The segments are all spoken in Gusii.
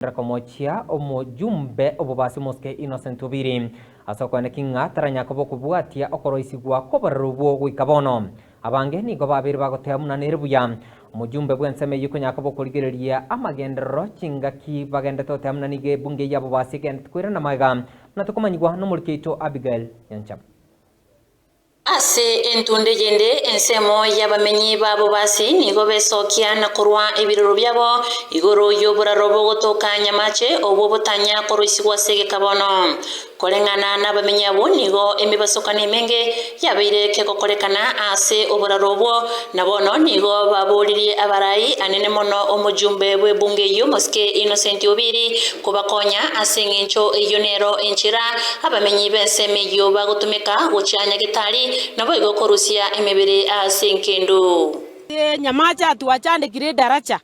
Komochia omojumbe obobasi omosike Innocent Obiri ase okoeneki ng'a taranya koba okobwatia okoroisigwa kw'oborero obwo goika bono. Abange nigo babeire bagoteba buna nere buya omojumbe bw'ensemo eyio konya koba okorigereria amagenderero chingaki bagendete goteba buna nigo ebunge eyio y'abobasi egendete koirana magega buna tokomanyigwa nomoriki oito Abigail Nyanchama. Ase entunda eyende ensemo y'abamenyi ba Bobasi nigo besokia na korwa ebiroro biabo igoro y'oboraro bogotoka nyamache, obwo botanya koroisigwa ase egeka bono. Koreng'ana nabamenyi abwo nigo emebasokano emenge yabeire kegokorekana ase oboraro obwo, na bono nigo baboririe abarai anene mono omojumbe bw'ebunge eyio omosike Innocent Obiri kobakonya ase engencho eyio nero enchera abamenyi b'ensemo eyio bagotumeka gochia Nyagetari, naboigo korusia emebere ase enkendu. Nyamache atwachandekire edaracha,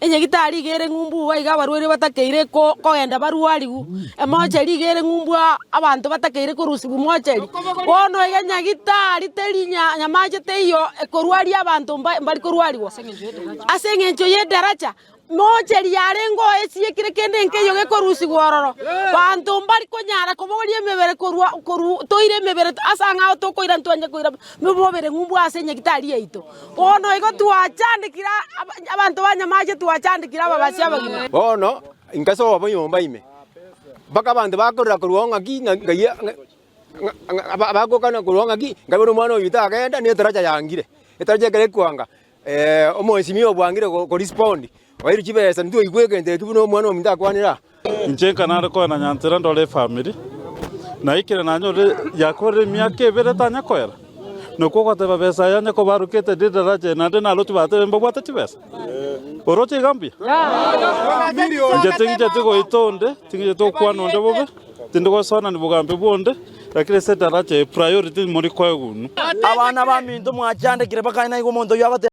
enyagitari iga ere ng'umbu iga iga abarwaire batakeire kogenda barwariwu, emocheri iga ere ng'umbu abanto batakeire korusiwu mocheri. Bono iga nyagitari teri nyamache teiyo ekorwaria abanto mbari korwariwa ase eng'encho ya edaracha. Mocheri yarenge oo esiekire kende nkeiyo gekorusigwa ororo. Banto mbari konyara kobogoria emebere korwa korwa toire emebere ase ang'ao tokoira ntwanche koira mobere ng'umbu ase enyagitari yaito. Bono igo twachandekire abanto ba Nyamache twachandekire ababasi abagima. Bono inkasoa nyomba ime, mpaka abanto bakorera korwa oo ng'aki ng'a ng'ai ng'a bagokana korwa oo ng'aki, nkabera omwana oyio tagenda na etaracha yangire, etaracha ekero ekwanga. Omosimi obwangire korespondi, oeirwe chibesa ntwaigwa egento ekio buna omwana ominto akwanire aa. Inche nkanare koena nyanchera ndore efamiri, naikire nanyorire yakorire emiaka ebere tanya koera, nakwo ogoteba besa eye onye kobarokete ridaraja eri naende naroche batebe mbabwate chibesa? Oroche iga mbuya? Inche tingicheti goita onde, tingicheti gokwana onde bobe, tindi gosoanani bogambi bwonde, lakini ase edaraja eye priority mori koegwa inwe. Abana baminto mwachandekire bakaina igo omonto oyio agoteba.